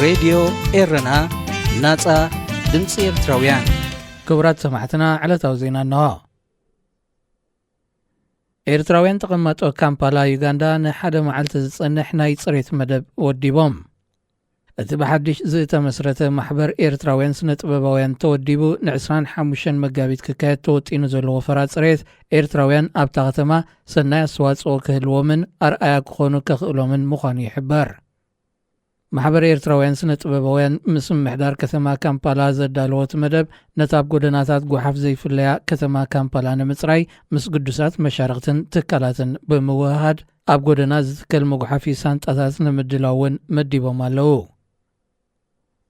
ሬድዮ ኤረና፣ ናጻ ድምጺ ኤርትራውያን። ክቡራት ሰማዕትና፣ ዕለታዊ ዜና እንሆ። ኤርትራውያን ተቐማጦ ካምፓላ ዩጋንዳ ንሓደ መዓልቲ ዝጸንሕ ናይ ጽሬት መደብ ወዲቦም። እቲ ብሓድሽ ዝተመስረተ ማሕበር ኤርትራውያን ስነ ጥበባውያን ተወዲቡ ን25 መጋቢት ክካየድ ተወጢኑ ዘሎ ወፈራ ጽሬት፣ ኤርትራውያን ኣብታ ከተማ ሰናይ ኣስተዋጽኦ ክህልዎምን ኣርኣያ ክኾኑ ከኽእሎምን ምዃኑ ይሕበር። ማሕበር ኤርትራውያን ስነ ጥበባውያን ምስ ምምሕዳር ከተማ ካምፓላ ዘዳለዎ እቲ መደብ፣ ነታ ኣብ ጎደናታት ጓሓፍ ዘይፍለያ ከተማ ካምፓላ ንምጽራይ፣ ምስ ግዱሳት መሻርኽትን ትካላትን ብምውህሃድ፣ ኣብ ጎደና ዝትከል መጉሓፊ ሳንጣታት ንምድላው እውን መዲቦም ኣለዉ።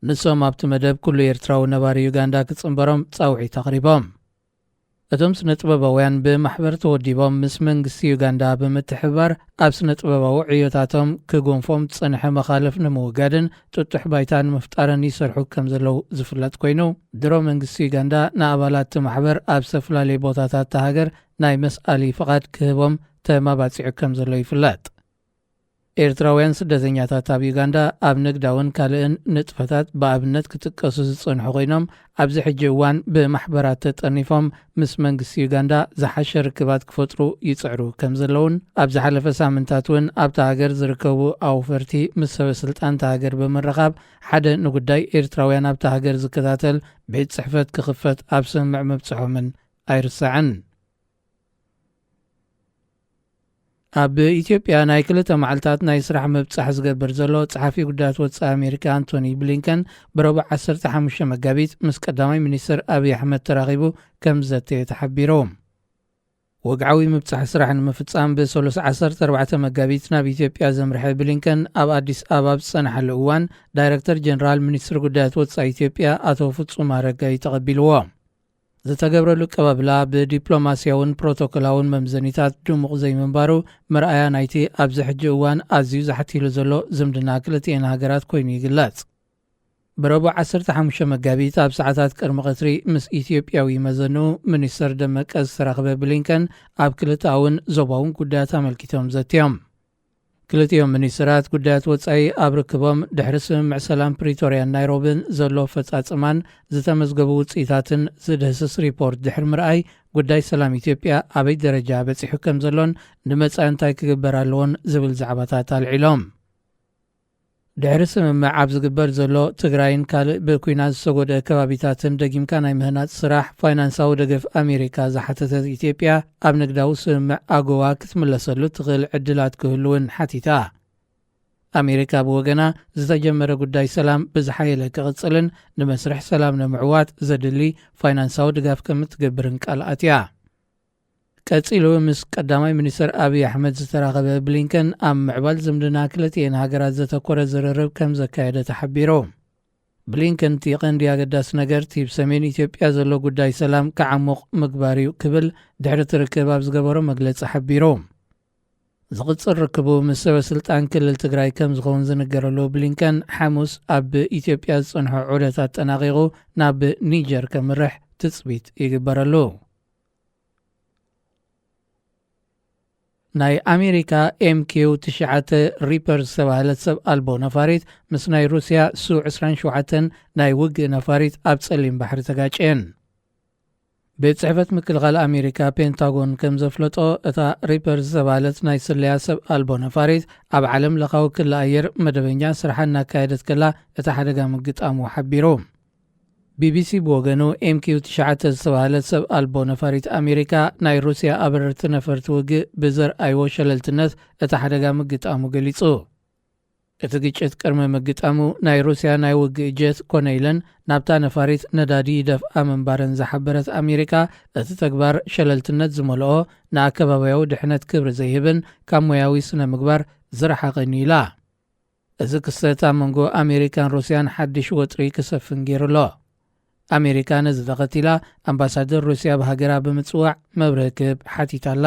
ንሶም ኣብቲ መደብ ኩሉ ኤርትራዊ ነባሪ ዩጋንዳ ክጽንበሮም ጻውዒት ኣቕሪቦም። እቶም ስነ ጥበባውያን ብማሕበር ተወዲቦም ምስ መንግስቲ ዩጋንዳ ብምትሕብባር፣ ኣብ ስነ ጥበባዊ ዕዮታቶም ክጎንፎም ዝጸንሐ መኻልፍ ንምውጋድን ጥጡሕ ባይታ ንምፍጣርን ይሰርሑ ከም ዘለዉ ዝፍለጥ ኮይኑ፣ ድሮ መንግስቲ ዩጋንዳ ንኣባላት እቲ ማሕበር ኣብ ዝተፈላለየ ቦታታት እታ ሃገር ናይ መስኣሊ ፍቓድ ክህቦም ተማባጺዑ ከም ዘሎ ይፍለጥ። ኤርትራውያን ስደተኛታት ኣብ ዩጋንዳ ኣብ ንግዳውን ካልእን ንጥፈታት ብኣብነት ክጥቀሱ ዝጸንሑ ኮይኖም፣ ኣብዚ ሕጂ እዋን ብማሕበራት ተጠርኒፎም ምስ መንግስቲ ዩጋንዳ ዝሓሸ ርክባት ክፈጥሩ ይጽዕሩ ከም ዘለውን፣ ኣብ ዝሓለፈ ሳምንታት እውን ኣብታ ሃገር ዝርከቡ ኣውፈርቲ ምስ ሰበ ስልጣን እታ ሃገር ብምርኻብ፣ ሓደ ንጉዳይ ኤርትራውያን ኣብታ ሃገር ዝከታተል ቤት ጽሕፈት ክኽፈት ኣብ ስምምዕ ምብጽሖምን ኣይርሳዕን። ኣብ ኢትዮጵያ ናይ ክልተ መዓልታት ናይ ስራሕ ምብጻሕ ዝገብር ዘሎ ጸሓፊ ጉዳያት ወጻኢ ኣሜሪካ ኣንቶኒ ብሊንከን፣ ብረቡዕ ዓሰርተ ሓሙሽተ መጋቢት ምስ ቀዳማይ ሚኒስትር ኣብይ ኣሕመድ ተራኺቡ ከም ዝዘተየ ተሓቢሩ። ወግዓዊ ምብጻሕ ስራሕ ንምፍጻም ብሰሉስ ዓሰርተ ኣርባዕተ መጋቢት ናብ ኢትዮጵያ ዘምርሐ ብሊንከን፣ ኣብ ኣዲስ ኣበባ ኣብ ዝጸንሓሉ እዋን፣ ዳይረክተር ጀነራል ሚኒስትሪ ጉዳያት ወጻኢ ኢትዮጵያ ኣቶ ፍጹም ኣረጋይ ተቐቢልዎ። ዝተገብረሉ ኣቀባብላ ብዲፕሎማስያውን ፕሮቶኮላውን መምዘኒታት ድሙቕ ዘይምንባሩ መርኣያ ናይቲ ኣብዚ ሕጂ እዋን ኣዝዩ ዛሕቲሉ ዘሎ ዝምድና ክልቲኤን ሃገራት ኮይኑ ይግለጽ። ብረቡዕ ዓሰርተ ሓሙሽተ መጋቢት ኣብ ሰዓታት ቅድሚ ቀትሪ ምስ ኢትዮጵያዊ መዘንኡ ሚኒስተር ደመቀ ዝተራኸበ ብሊንከን፣ ኣብ ክልተኣውን ዞባውን ጉዳያት ኣመልኪቶም ዘትዮም። ክልቲኦም ሚኒስትራት ጉዳያት ወጻኢ ኣብ ርክቦም፣ ድሕሪ ስምምዕ ሰላም ፕሪቶርያን ናይሮብን ዘሎ ኣፈጻጽማን ዝተመዝገቡ ውጽኢታትን ዝድህስስ ሪፖርት ድሕሪ ምርኣይ፣ ጉዳይ ሰላም ኢትዮጵያ ኣበይ ደረጃ በጺሑ ከም ዘሎን ንመጻኢ እንታይ ክግበር ኣለዎን ዝብል ዛዕባታት ኣልዒሎም። ድሕሪ ስምምዕ ኣብ ዝግበር ዘሎ፣ ትግራይን ካልእ ብኲናት ዝተጎድአ ከባቢታትን ደጊምካ ናይ ምህናጽ ስራሕ፣ ፋይናንሳዊ ደገፍ ኣሜሪካ ዝሓተተት ኢትዮጵያ፣ ኣብ ንግዳዊ ስምምዕ ኣጎዋ ክትምለሰሉ ትኽእል ዕድላት ክህሉ እውን ሓቲታ። ኣሜሪካ ብወገና፣ ዝተጀመረ ጉዳይ ሰላም ብዝሓየለ ክቕጽልን ንመስርሕ ሰላም ንምዕዋት ዘድሊ ፋይናንሳዊ ድጋፍ ከም እትገብርን ቃል ኣትያ። ቀጺሉ ምስ ቀዳማይ ሚኒስትር ኣብይ ኣሕመድ ዝተራኸበ ብሊንከን፣ ኣብ ምዕባል ዝምድና ክልቲኤን ሃገራት ዘተኮረ ዝርርብ ከም ዘካየደ ተሓቢሩ። ብሊንከን፣ እቲ ቀንዲ ኣገዳሲ ነገር፣ እቲ ብሰሜን ኢትዮጵያ ዘሎ ጉዳይ ሰላም ክዓሙቕ ምግባር እዩ ክብል ድሕሪ እቲ ርክብ ኣብ ዝገበሮ መግለጺ ሓቢሩ። ዝቕጽል ርክቡ ምስ ሰበ ስልጣን ክልል ትግራይ ከም ዝኸውን ዝንገረሉ ብሊንከን፣ ሓሙስ ኣብ ኢትዮጵያ ዝጸንሖ ዑደት ኣጠናቒቑ ናብ ኒጀር ከምርሕ ትጽቢት ይግበረሉ። ናይ ኣሜሪካ ኤም ኪው ትሽዓተ ሪፐር ዝተባህለት ሰብ ኣልቦ ነፋሪት ምስ ናይ ሩስያ ሱ ዕስራን ሸውዓተን ናይ ውግእ ነፋሪት ኣብ ጸሊም ባሕሪ ተጋጭየን። ቤት ጽሕፈት ምክልኻል ኣሜሪካ ፔንታጎን ከም ዘፍለጦ፣ እታ ሪፐር ዝተባህለት ናይ ስለያ ሰብ ኣልቦ ነፋሪት ኣብ ዓለም ለኻዊ ክሊ ኣየር መደበኛ ስርሓ እናካየደት ከላ እቲ ሓደጋ ምግጣሙ ሓቢሩ። ቢቢሲ ብወገኑ፣ ኤም ኪው ትሽዓተ ዝተባህለት ሰብ ኣልቦ ነፋሪት ኣሜሪካ፣ ናይ ሩስያ ኣበረርቲ ነፈርቲ ውግእ ብዘርኣይዎ ሸለልትነት እቲ ሓደጋ ምግጣሙ ገሊጹ። እቲ ግጭት ቅድሚ ምግጣሙ፣ ናይ ሩስያ ናይ ውግእ ጀት ኮነ ኢለን ናብታ ነፋሪት ነዳዲ ይደፍኣ ምንባረን ዝሓበረት ኣሜሪካ፣ እቲ ተግባር ሸለልትነት ዝመልኦ፣ ንኣከባቢያዊ ድሕነት ክብሪ ዘይህብን ካብ ሞያዊ ስነ ምግባር ዝረሓቐን እዩ ኢላ። እዚ ክስተት ኣብ መንጎ ኣሜሪካን ሩስያን ሓድሽ ወጥሪ ክሰፍን ገይሩ ኣሎ። ኣሜሪካ ነዚ ተኸቲላ፣ ኣምባሳደር ሩስያ ብሃገራ ብምጽዋዕ መብርሂ ክህብ ሓቲታ ኣላ።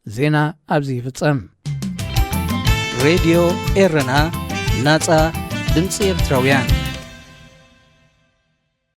ዜና ኣብዚ ይፍጸም። ሬድዮ ኤረና፣ ናጻ ድምጺ ኤርትራውያን።